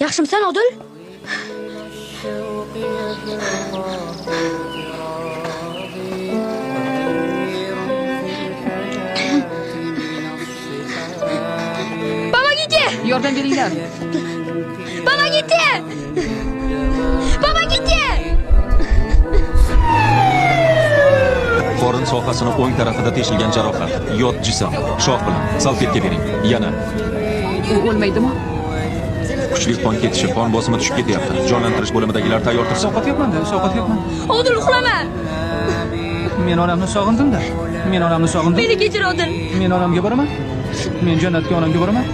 Yaxshimisan, Odil? Помогите! Yordam beringlar. Помогите! Помогите! Qorin sohasini o'ng tarafida teshilgan jarohat. Yot jism. Shoh bilan salfetka bering. Yana U o'lmaydimi? kuchli qon ketishi, qon bosimi tushib ketyapti. Jonlantirish bo'limidagilar tayyor tursin. Sovqotyapman-da, sovqotyapman. Odil, uxlama. Men onamni sog'indim-da. Men onamni sog'indim. Meni kechir, Odil. Men onamga boraman. Men jannatga onamga boraman.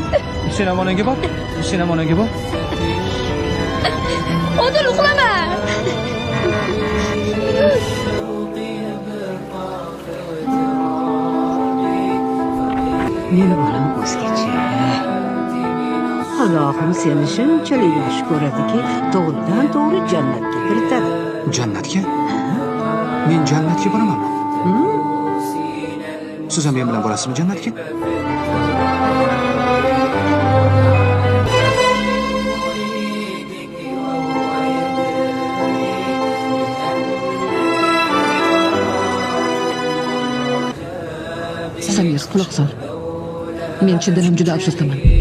Sen ham onangga bor. Sen ham onangga bor. Odil, uxlama. Meni bolam o'zgacha. Allohim seni shunchalik yaxshi ko'radiki, to'g'ridan to'g'ri jannatga kiritadi. Jannatga? Men jannatga boramanmi? Siz ham men bilan borasizmi jannatga? Samir, quloq sol. Men chindan ham juda afsusdaman.